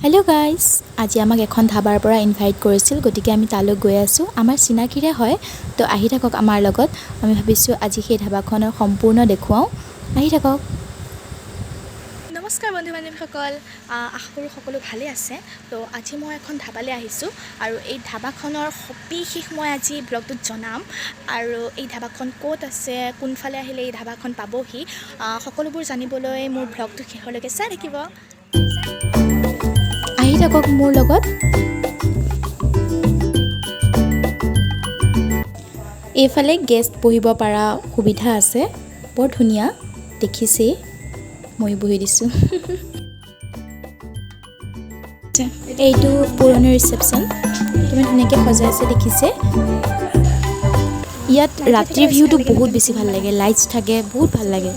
Hello' guys, আজি আমাক এখন ধাবাৰ পৰা ইনভাইট কৰিছিল, গতিকে আমি তালৈ গৈ আছোঁ। আমাৰ চিনাকিৰে হয়। তো আহি থাকক আমাৰ লগত। আমি ভাবিছোঁ আজি সেই ধাবাখনৰ সম্পূৰ্ণ দেখুৱাওঁ। আহি থাকক। নমস্কাৰ বন্ধু বান্ধৱীসকল, আশা কৰোঁ সকলো ভালেই আছে। তো আজি মই এখন ধাবালৈ আহিছোঁ আৰু এই ধাবাখনৰ সবিশেষ মই আজি ব্লগটোত জনাম আৰু এই ধাবাখন ক'ত আছে, কোনফালে আহিলে এই ধাবাখন পাবহি, সকলোবোৰ জানিবলৈ মোৰ ব্লগটো শেষলৈকে চাই থাকিব। আহি থাকক মোৰ লগত। এইফালে গেষ্ট বহিব পৰা সুবিধা আছে, বৰ ধুনীয়া দেখিছেই। ময়ো বহি দিছোঁ। এইটো পুৰণি ৰিচেপশ্যন, কিমান ধুনীয়াকৈ সজাইছে দেখিছে। ইয়াত ৰাতিৰ ভিউটো বহুত বেছি ভাল লাগে, লাইটছ থাকে, বহুত ভাল লাগে।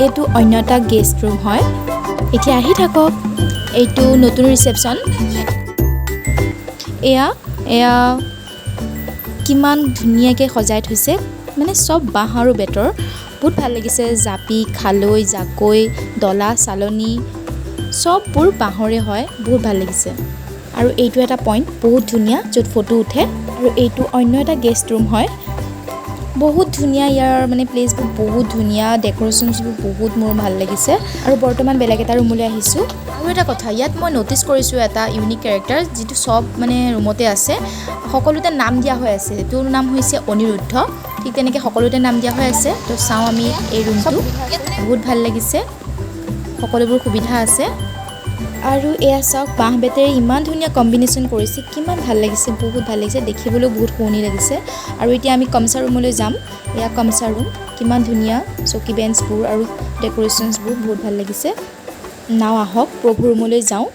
এইটো অন্য এটা গেষ্ট ৰুম হয়। এতিয়া আহি থাকক। এইটো নতুন ৰিচেপশ্যন। এয়া কিমান ধুনীয়াকৈ সজাই থৈছে, মানে চব বাঁহ আৰু বেতৰ, বহুত ভাল লাগিছে। জাপি, খালৈ, জাকৈ, ডলা, চালনী চববোৰ বাঁহৰে হয়, বহুত ভাল লাগিছে। আৰু এইটো এটা পইণ্ট বহুত ধুনীয়া য'ত ফটো উঠে। আৰু এইটো অন্য এটা গেষ্ট ৰুম হয়, বহুত ধুনীয়া। ইয়াৰ মানে প্লেচবোৰ বহুত ধুনীয়া, ডেক'ৰেশ্যনছবোৰ বহুত মোৰ ভাল লাগিছে। আৰু বৰ্তমান বেলেগ এটা ৰুমলৈ আহিছোঁ। আৰু এটা কথা ইয়াত মই ন'টিছ কৰিছোঁ, এটা ইউনিক কেৰেক্টাৰ যিটো চব মানে ৰুমতে আছে, সকলোতে নাম দিয়া হৈ আছে। এইটোৰ নাম হৈছে অনিৰুদ্ধ, ঠিক তেনেকৈ সকলোতে নাম দিয়া হৈ আছে। তো চাওঁ আমি এই ৰুমটো, বহুত ভাল লাগিছে, সকলোবোৰ সুবিধা আছে। আৰু এয়া চাওক, বাঁহ বেতেৰে ইমান ধুনীয়া কম্বিনেশ্যন কৰিছে, কিমান ভাল লাগিছে, বহুত ভাল লাগিছে, দেখিবলৈও বহুত শুৱনি লাগিছে। আৰু এতিয়া আমি কমচা ৰুমলৈ যাম। এয়া কমচা ৰুম, কিমান ধুনীয়া চকী বেঞ্চবোৰ আৰু ডেক'ৰেশ্যনছবোৰ বহুত ভাল লাগিছে। নাও আহক প্ৰভু ৰুমলৈ যাওঁ।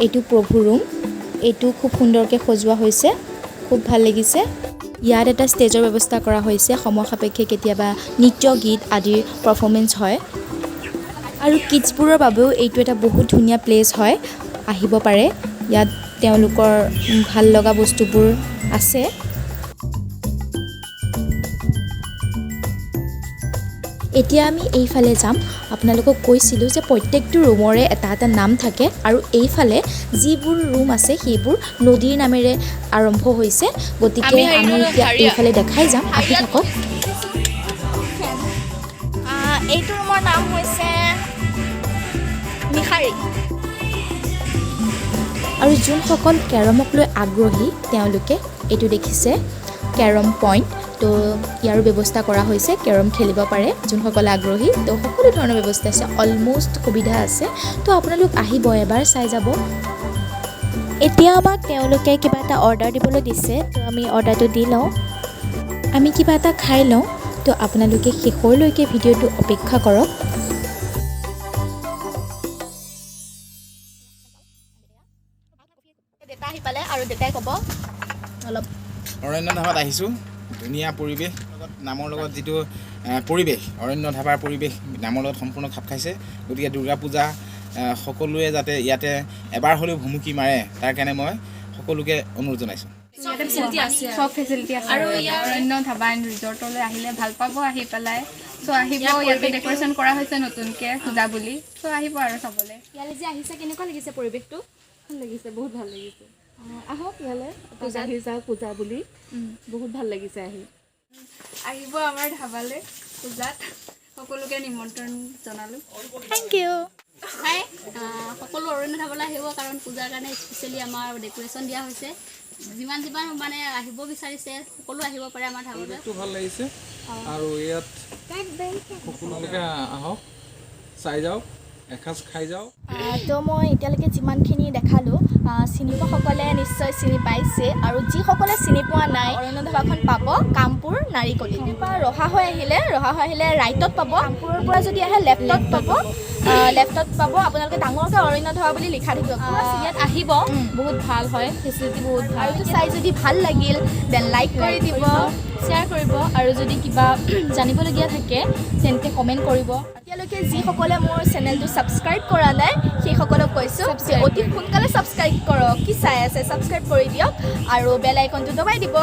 এইটো প্ৰভু ৰুম, এইটো খুব সুন্দৰকৈ সজোৱা হৈছে, খুব ভাল লাগিছে। ইয়াত এটা ষ্টেজৰ ব্যৱস্থা কৰা হৈছে, সময় সাপেক্ষে কেতিয়াবা নৃত্য গীত আদিৰ পাৰফৰ্মেঞ্চ হয়। আৰু কিডছবোৰৰ বাবেও এইটো এটা বহুত ধুনীয়া প্লেচ হয়, আহিব পাৰে। ইয়াত তেওঁলোকৰ ভাল লগা বস্তুবোৰ আছে। এতিয়া আমি এইফালে যাম। আপোনালোকক কৈছিলোঁ যে প্ৰত্যেকটো ৰুমৰে এটা এটা নাম থাকে আৰু এইফালে যিবোৰ ৰুম আছে সেইবোৰ নদীৰ নামেৰে আৰম্ভ হৈছে। গতিকে আমি এতিয়া এইফালে দেখাই যাম, আহি থাকক। এইটো ৰুমৰ নাম হৈছে নিশাৰী। আৰু যোনসকল কেৰমক লৈ আগ্ৰহী তেওঁলোকে এইটো দেখিছে কেৰম পইণ্ট, তো ইয়াৰো ব্যৱস্থা কৰা হৈছে, কেৰম খেলিব পাৰে যোনসকল আগ্ৰহী। তো সকলো ধৰণৰ ব্যৱস্থা আছে, অলম'ষ্ট সুবিধা আছে। তো আপোনালোক আহিব, এবাৰ চাই যাব। এতিয়া আমাক তেওঁলোকে কিবা এটা অৰ্ডাৰ দিবলৈ দিছে, তো আমি অৰ্ডাৰটো দি লওঁ। আমি কিবা এটা খাই লওঁ। তো আপোনালোকে শেষৰলৈকে ভিডিঅ'টো অপেক্ষা কৰক। দেউতা আহি পালে আৰু দেউতাই ক'ব অলপ। অৰণ্য ধাবাত আহিছোঁ, ধুনীয়া পৰিৱেশ, লগত নামৰ লগত যিটো পৰিৱেশ, অৰণ্য ধাবাৰ পৰিৱেশ নামৰ লগত সম্পূৰ্ণ খাপ খাইছে। গতিকে দুৰ্গা পূজা সকলোৱে যাতে ইয়াতে এবাৰ হ'লেও ভুমুকি মাৰে তাৰ কাৰণে মই সকলোকে অনুৰোধ জনাইছোঁ। চব ফেচিলিটি আছে আৰু অৰণ্য ধাবা এণ্ড ৰিজৰ্টলৈ আহিলে ভাল পাব আহি পেলাই। চ' আহিব, ইয়াতে ডেক'ৰেশ্যন কৰা হৈছে নতুনকৈ পূজা বুলি, চ' আহিব আৰু চাবলৈ। ইয়ালৈ যে আহিছে কেনেকুৱা লাগিছে পৰিৱেশটো? ভাল লাগিছে, বহুত ভাল লাগিছে। আহক ইয়ালৈ, পূজা আহি যাওক, পূজা বুলি বহুত ভাল লাগিছে আহি। আহিব আমাৰ ধাবালৈ পূজাত, সকলোকে নিমন্ত্ৰণ জনালোঁ। Thank you. হাই, সকলো অৰণ্য ধাবালৈ আহিব, কাৰণ পূজাৰ কাৰণে স্পেচিয়েলি আমাৰ ডেক'ৰেশ্যন দিয়া হৈছে। যিমান যিমান মানে আহিব বিচাৰিছে সকলো আহিব পাৰে আমাৰ ধাবালৈ। পৰিৱেশটো ভাল লাগিছে আৰু ইয়াত সকলোকে আহক, চাই যাওক, এসাঁজ খাই যাওক। তো মই এতিয়ালৈকে যিমানখিনি দেখালোঁ, চিনি পোৱাসকলে নিশ্চয় চিনি পাইছে আৰু যিসকলে চিনি পোৱা নাই, অৰণ্য ধাবাখন পাব কামপুৰ নাৰিকলি পৰা ৰহা হৈ আহিলে, ৰহা হৈ আহিলে ৰাইটত পাব, কামপুৰৰ পৰা যদি আহে লেফ্টত পাব, লেফ্টত পাব। আপোনালোকে ডাঙৰকৈ অৰণ্য ধাবা বুলি লিখা থাকিব। ইয়াত আহিব, বহুত ভাল হয়, ফেচিলিটি বহুত ভাল। আৰু এইটো চাই যদি ভাল লাগিল then like কৰি দিব, শ্বেয়াৰ কৰিব আৰু যদি কিবা জানিবলগীয়া থাকে তেন্তে কমেণ্ট কৰিব। এতিয়ালৈকে যিসকলে মোৰ চেনেলটো ছাবস্ক্ৰাইব কৰা নাই সেইসকলক কৈছোঁ যে অতি সোনকালে ছাবস্ক্ৰাইব কৰক। কি চাই আছে, ছাবস্ক্ৰাইব কৰি দিয়ক আৰু বেল আইকনটো দবাই দিব।